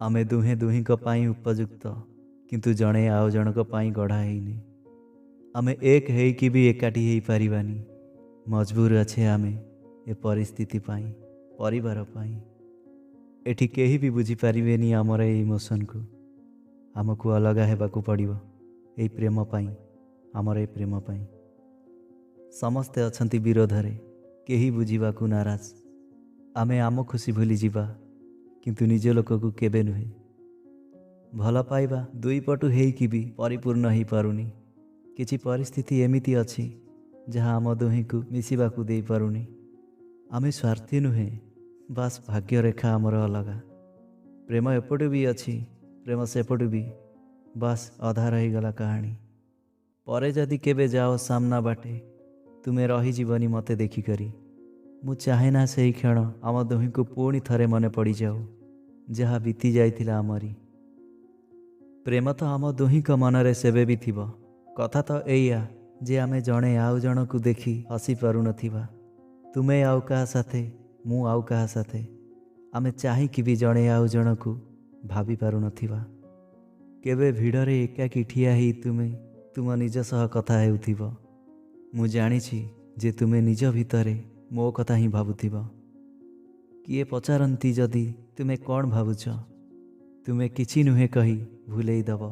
ଆମେ ଦୁହେଁ ଦୁହିଁଙ୍କ ପାଇଁ ଉପଯୁକ୍ତ, କିନ୍ତୁ ଜଣେ ଆଉ ଜଣଙ୍କ ପାଇଁ ଗଢ଼ା ହେଇନି। ଆମେ ଏକ ହେଇକି ବି ଏକାଠି ହେଇପାରିବାନି। ମଜବୁର ଅଛେ ଆମେ ଏ ପରିସ୍ଥିତି ପାଇଁ, ପରିବାର ପାଇଁ। ଏଠି କେହି ବି ବୁଝିପାରିବେନି ଆମର ଏଇ ଇମୋସନକୁ। ଆମକୁ ଅଲଗା ହେବାକୁ ପଡ଼ିବ ଏଇ ପ୍ରେମ ପାଇଁ, ଆମର ଏଇ ପ୍ରେମ ପାଇଁ। ସମସ୍ତେ ଅଛନ୍ତି ବିରୋଧରେ, କେହି ବୁଝିବାକୁ ନାରାଜ। ଆମେ ଆମ ଖୁସି ଭୁଲିଯିବା, କିନ୍ତୁ ନିଜ ଲୋକକୁ କେବେ ନୁହେଁ। ଭଲ ପାଇବା ଦୁଇ ପଟୁ ହେଇକି ବି ପରିପୂର୍ଣ୍ଣ ହେଇପାରୁନି। କିଛି ପରିସ୍ଥିତି ଏମିତି ଅଛି ଯାହା ଆମ ଦୁହିଁଙ୍କୁ ମିଶିବାକୁ ଦେଇପାରୁନି। ଆମେ ସ୍ୱାର୍ଥୀ ନୁହେଁ, ବାସ୍ ଭାଗ୍ୟରେଖା ଆମର ଅଲଗା। ପ୍ରେମ ଏପଟୁ ବି ଅଛି, ପ୍ରେମ ସେପଟୁ ବି, ବାସ୍ ଅଧା ରହିଗଲା କାହାଣୀ। ପରେ ଯଦି କେବେ ଯାଅ ସାମ୍ନା ବାଟେ, ତୁମେ ରହିଯିବନି ମୋତେ ଦେଖିକରି। ମୁଁ ଚାହେଁ ନା ସେହି କ୍ଷଣ ଆମ ଦୁହିଁଙ୍କୁ ପୁଣି ଥରେ ମନେ ପଡ଼ିଯାଉ, ଯାହା ବିତି ଯାଇଥିଲା ଆମରି। ପ୍ରେମ ତ ଆମ ଦୁହିଁଙ୍କ ମନରେ ସେବେ ବି ଥିବ। କଥା ତ ଏଇଆ ଯେ ଆମେ ଜଣେ ଆଉ ଜଣକୁ ଦେଖି ହସି ପାରୁନଥିବା। ତୁମେ ଆଉ କାହା ସାଥେ, ମୁଁ ଆଉ କାହା ସାଥେ। ଆମେ ଚାହିଁକି ବି ଜଣେ ଆଉ ଜଣକୁ ଭାବି ପାରୁନଥିବା। କେବେ ଭିଡ଼ରେ ଏକାକୀ ଠିଆ ହେଇ ତୁମେ ତୁମ ନିଜ ସହ କଥା ହେଉଥିବ। ମୁଁ ଜାଣିଛି ଯେ ତୁମେ ନିଜ ଭିତରେ ମୋ କଥା ହିଁ ଭାବୁଥିବ। କିଏ ପଚାରନ୍ତି ଯଦି ତୁମେ କ'ଣ ଭାବୁଛ, ତୁମେ କିଛି ନୁହେଁ କହି ଭୁଲେଇ ଦେବ।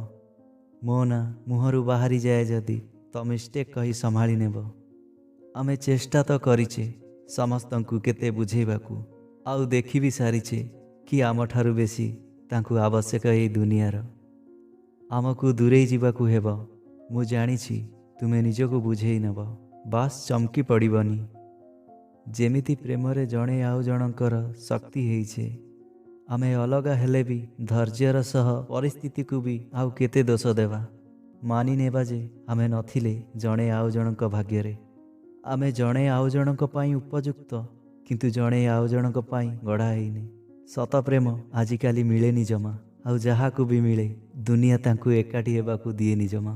ମୋ ନାଁ ମୁହଁରୁ ବାହାରିଯାଏ ଯଦି ତ ମିଷ୍ଟେକ୍ କହି ସମ୍ଭାଳି ନେବ। ଆମେ ଚେଷ୍ଟା ତ କରିଛେ ସମସ୍ତଙ୍କୁ କେତେ ବୁଝେଇବାକୁ, ଆଉ ଦେଖି ବି ସାରିଛେ କି ଆମଠାରୁ ବେଶୀ ତାଙ୍କୁ ଆବଶ୍ୟକ ଏଇ ଦୁନିଆର। ଆମକୁ ଦୂରେଇ ଯିବାକୁ ହେବ। ମୁଁ ଜାଣିଛି ତୁମେ ନିଜକୁ ବୁଝେଇ ନେବ, ବାସ୍ ଚମକି ପଡ଼ିବନି। ଯେମିତି ପ୍ରେମରେ ଜଣେ ଆଉ ଜଣଙ୍କର ଶକ୍ତି ହେଇଛେ, ଆମେ ଅଲଗା ହେଲେ ବି ଧୈର୍ଯ୍ୟର ସହ ପରିସ୍ଥିତିକୁ ବି ଆଉ କେତେ ଦୋଷ ଦେବା। ମାନି ନେବା ଯେ ଆମେ ନଥିଲେ ଜଣେ ଆଉ ଜଣଙ୍କ ଭାଗ୍ୟରେ। ଆମେ ଜଣେ ଆଉ ଜଣଙ୍କ ପାଇଁ ଉପଯୁକ୍ତ, କିନ୍ତୁ ଜଣେ ଆଉ ଜଣଙ୍କ ପାଇଁ ଗଢ଼ା ହେଇନି। ସତ ପ୍ରେମ ଆଜିକାଲି ମିଳେନି ଜମା, ଆଉ ଯାହାକୁ ବି ମିଳେ ଦୁନିଆ ତାଙ୍କୁ ଏକାଠି ହେବାକୁ ଦିଏନି ଜମା।